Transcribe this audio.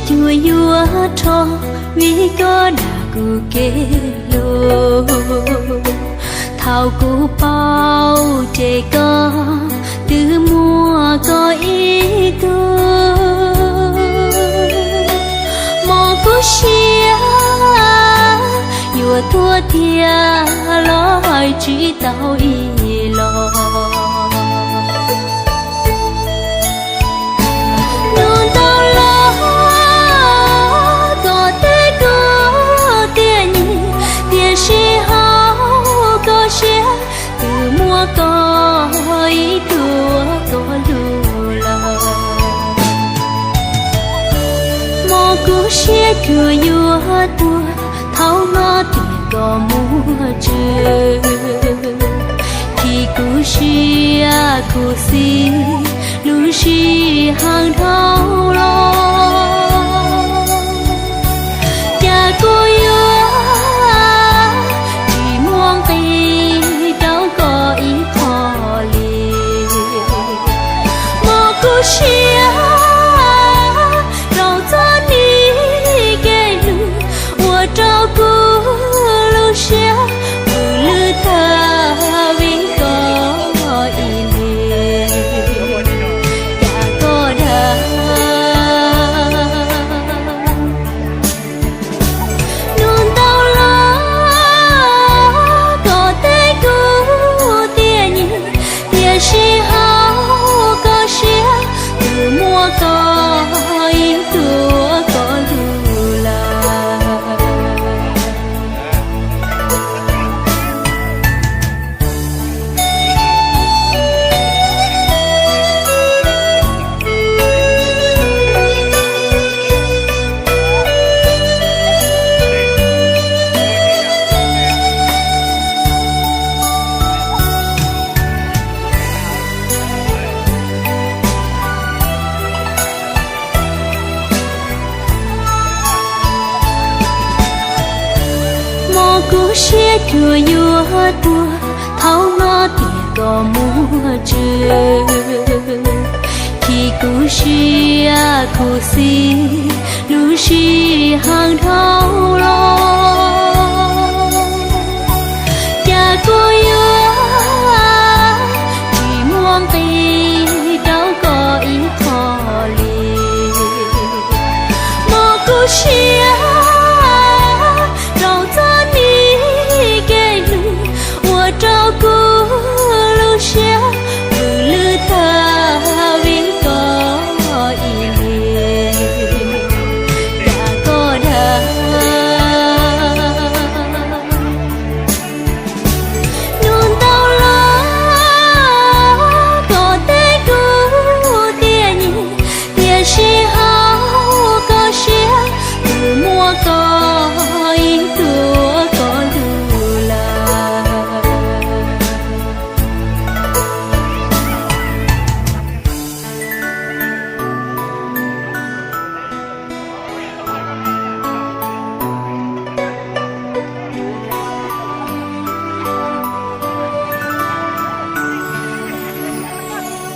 Cuag yuav rho vim koj dag kuv kev hlub. Thaum kuv paub ces koj twb muaj koj ib tug. Mos kuv siab yuav tuag tiag los hais tsis tau ib los. Nug ntau los koj teb kuv tiag nyiam, tiam sis hauv koj siab twb muaj koj ib tug uas koj hlub lawm. Mos kuv siab cuag yuav tuag thaum hnov tias koj muaj tswv. Chim kuv siab khuv xim lub sij hawm dhau los, cas kuv yuav tsis muaj nqis rau koj ib qho li. Mos kuv siab rau txoj kev hlub uas rau kuv lub siab pw lwj tag vim koj ib leeg, cas koj dag. Nug ntau los koj teb kuv tiag nyiam, tiam sis hauv koj siab twb muaj koj ib tug uas koj hlub lawm. Mos kuv siab cuag yuav tuag thaum hnov tias koj muaj tswv. Chim kuv siab khuv xim lub sij hawm dhau los, cas kuv yuav tsis muaj nqis rau koj ib qho li. Mos kuv siab